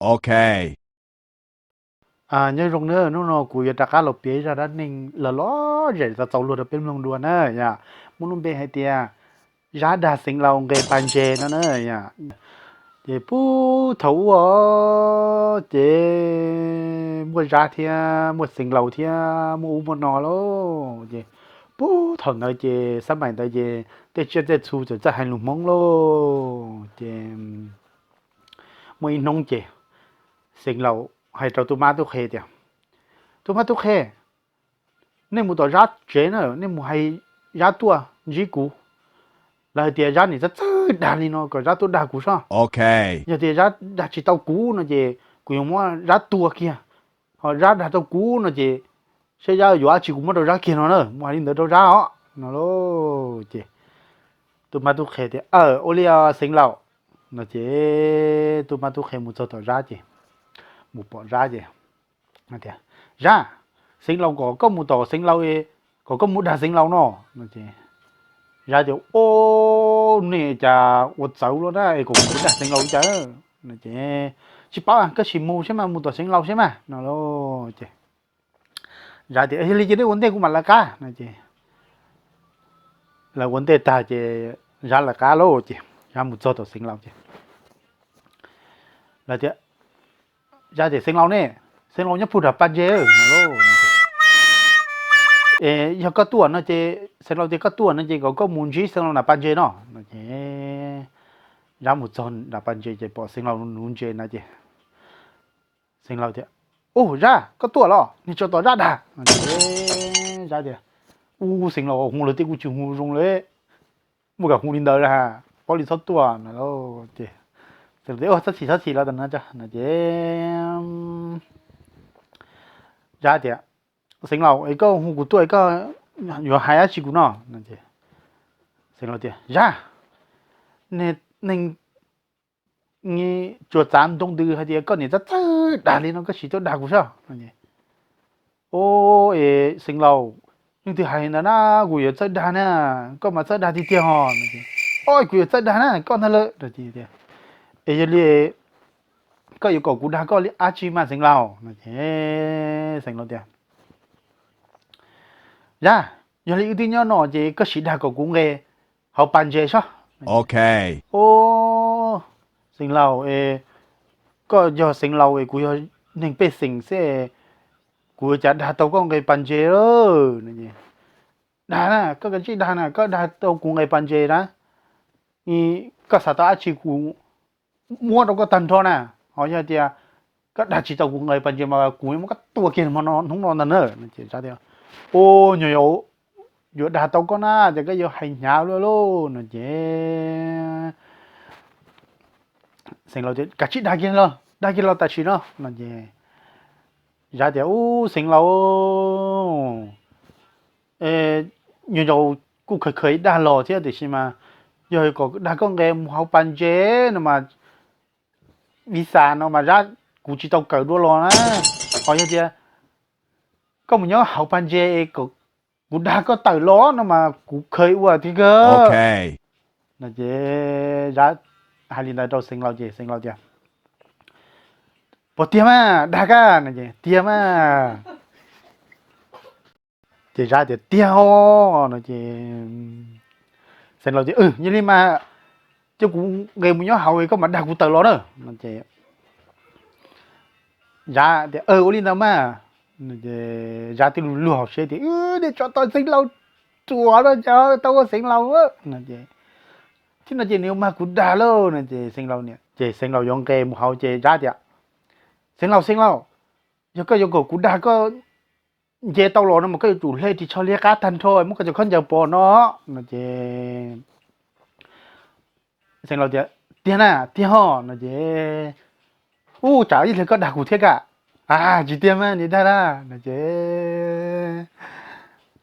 Ok. Nyob zoo na, hnub no kuv yuav rov qab los piav zaj dab neeg los lom zem txaus txaus luag rau peb mloog dua na yom. Muaj lub npe hais tias Zab dag Xeev Laus nqe pas ntses no na yom. Ces puag thaum ub ces muaj Zab thiab muaj Xeev Laus thiab muaj ub muaj no lauj. Ces puag thaum ntawd ces xab maim ntawd ces tej tsiaj tej txhu txawm txawj hais lus Hmoob lauj. Ces muaj ib hnub ces Xeev Laus hais rau tub mab tub qhe tias, tub mab tub qhe, nej mus tom Zab tsev na, nej mus hais Zab tuaj ntsib kuv. Lawv hais tias Zab nim txawj txawj dag li no kom Zab tuaj dag kuv sob. Yog tias Zab dag tsis tau kuv no ces kuv yuav muab Zab tua kiag. Ho Zab dag tau kuv no ces seb Zab yuav dab tsi kuv muab rau Zab kiag no na, mus hais li ntawd rau Zab os no lauj. Ces tub mab tub qhe tias, aw, ua li Xeev Laus no ces tub mab tub qhe mus txog tom Zab ces mus pom Zab ces tias, Zab, Xeev Laus kom koj mus tom Xeev Laus, kom koj mus dag Xeev Laus no. Zab tias, o, nej cas ua txawv luaj na es kom kuv mus dag Xeev Laus cas? Ces tsis paub, koj sim mus seb mas, mus tom Xeev Laus seb mas no lauj. Ces Zab tias, yog li ces nej ua ntej kuv mam lawv qab no ces lawv ua ntej tag ces Zab lawv qab lauj. Ces Zab mus txog tom Xeev Laus ces lawv tias, Zab tias, Xeev Laus ne, Xeev Laus nyob puag nram pas ntses no lauj. Es yog koj tuaj no ces, Xeev Laus tias koj tuaj no ces kom koj mus ntsib Xeev Laus nram pas ntses no no ces Zab mus txog nram pas ntses ces pom Xeev Laus nuv ntses na ces Xeev Laus tias, u, Zab, koj tuaj los? Niag tso tom Zab dag. Zab tias, u, Xeev Laus hu luag tej kuj tsis hu zoo li, muaj kam hu li ntawd, paub li txhob tuaj no lauj. Ces Xeev Laus tias, txhob chim txhob chim los tam no no ces Zab tias, Xeev Laus, es koj hu kuv tuaj es koj yuav hais dab tsi kuv no? Xeev Laus tias, Zab, neeg tsuas txav ntoo ntws hais tias koj niam txawj txawj dag li no koj sim tuaj dag kuv saib. O, es Xeev Laus, leej twg hais ntawd na, kuv yuav txawj dag na, koj mas txawj dag tiag tiag ho. O, kuv yuav txawj dag na koj ntag lawm. Es yog li koj yuav kom kuv dag koj li dab tsi mas Xeev Laus? Xeev Laus tias, Zab, yog li wb twb nyob no ces koj sim dag kom kuv nqes hauv pas ntses saib. O, Xeev Laus, koj yog Xeev Laus es kuv yog neeg pej xeem xwb, kuv yuav cas dag tau koj nqes pas ntses lawm? Dag na, koj kav tsij dag na, koj dag tau kuv nqes pas ntses na, koj xav tau dab tsi kuv muab rau koj tag nrho na. Ho yog tias koj dag tsis tau kuv nqes pas ntses mas kuv muab koj tua kiag hnub no ntag na. Ces Zab tias, o, nyuam yaus, yuav dag tau koj na ces koj yuav hais hnyav luaj lauj no ces Xeev Laus tias, kav tsij dag kiag los, dag kiag los tam sim no no ces Zab tias, u, Xeev Laus, nyuam yaus kuj khaws khaws dag los thiab tiam sis mas yog kom dag koj nqes mus hauv pas ntses no mas, visa no mas Zab, kuv tsis tau kawm dua los na. Ho yog tias koj mus nyob hauv pas ntses, kuv dag koj tawm los no mas kuv khaws ua thiab kawg no ces Zab hais li ntawd rau Xeev Laus ces Xeev Laus tias, puas tiag mas dag koj no ces tiag mas. Ces Zab tias tiag os no ces Xeev Laus tias, yog li mas cia kuv nqes mus nyob hauv koj mam dag kuv tawm los na no ces Zab tias, ua li ntawd mas. Zab twb luag luag hauv siab tias, nej tso tau Xeev Laus ruam no ces tau ua Xeev Laus no ces, thiab no ces nws yuav mag kuv dag lauj no ces Xeev Laus niam, ces Xeev Laus yuav nqes mus hauv ces Zab tias, Xeev Laus, Xeev Laus, yog koj yuav kom kuv dag koj nce tau los no mas koj yuav tsum hle ris tsho liab qab tag nrho muab koj cov khaub ncaws pov no no ces Xeev Laus tias, tiag na, tiag ho no ces, u, tsam ib pliag koj dag kuv thiab kam. A, tsis tiag mas niam dag na no ces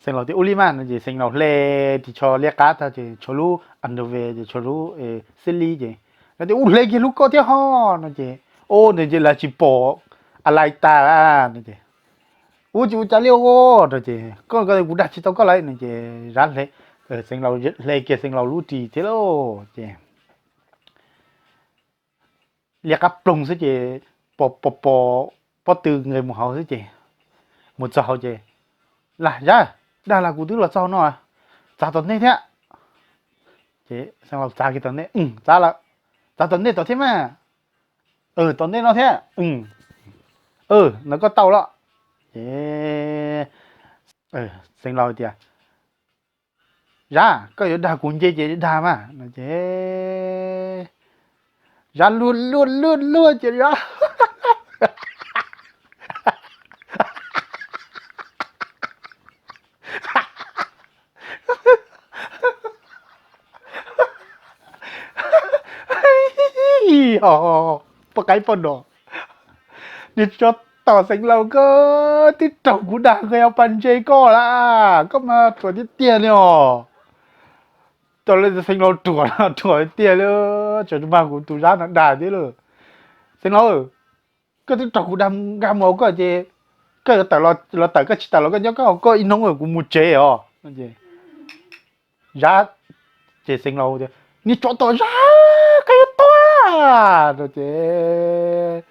Xeev Laus tias, ua li mas no ces Xeev Laus hle ris tsho liab qab tag ces tshuav lub underwear ces tshuav lub xib lib ces lawv tias, u, hle kiag lub koj thiab ho no ces, o, no ces lawv tsis pom a lai tas no ces, u, tsis ua cas li no ces, koj, kuv dag tsis tau koj lawm no ces Zab, Xeev Laus hle kiag Xeev Laus lub ris thiab lauj ces liab qab ploog xwb ces pos pos pos pob tw nqes mus hauv xwb ces mus txog hauv ces, Lam Zab, dag los kuv twb los txog no, txav tom ntej thiab. Ces Xeev Laus txav kiag tom ntej, Txav lawm, txav tom ntej tom thiab mas, tom ntej no thiab, no koj tau lawm. Ces Xeev Laus tias, Zab, koj yuav dag kuv nce ces dag mas no ces Zab luag luag luag luag ces Zab poj qaib poj no, Niag tsov tom Xeev Laus, koj twb raug kuv dag nqes pas ntses koj lawm, koj mas ruam tiag tiag li os. Tau li Xeev Laus ruam ruam tiag li, tseem mag kuv tus Zab no dag thiab lauj. Xeev Laus, koj twb raug kuv dag nkag mus hauv koj ces koj yuav tawm los tawm, koj tsis tawm los koj nyob koj hauv koj ib hnub kuv mus tsev os. Zab, ces Xeev Laus tias, Niag tsov tom Zab, koj yuav tuag no ces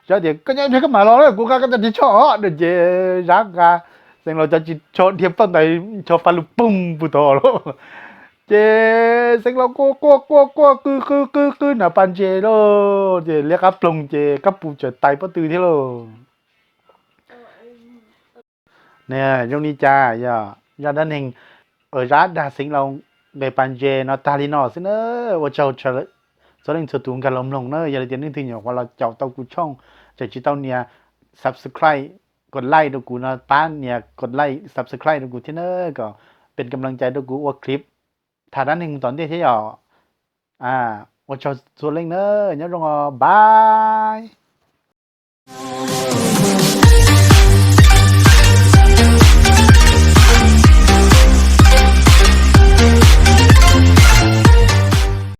Zab tias, Koj nyob ib pliag koj mam los, kuv nqa koj cov ris tsho no ces Zab nqa Xeev Laus cov ris tsho dhia ploj ntais ncho fa lug poog puag tod lawm. Ces Xeev Laus quaj quaj quaj quaj qw qw qw qw nram pas ntses lauj, ces liab qab ploog ces kab pus txawm tais pob tw thiab lauj. Ne zoo li cas yog zaj dab neeg Zab dag Xeev Laus nqes pas ntses no tag li no xwb na. Ua tsaug txhua leej txhua tus nkag los mloog na. Yog li tias leej twg nyuam qhuav los caum tau kuv channel, tseem tsis tau nias subscribe, kos like rau kuv no pab nias kos like subscribe rau kuv thiab na, kom pes kam laj cai rau kuv ua clip tham dab neeg mus tom ntej thiab yom. Ua tsaug txhua leej na, nyob zoo os, bye.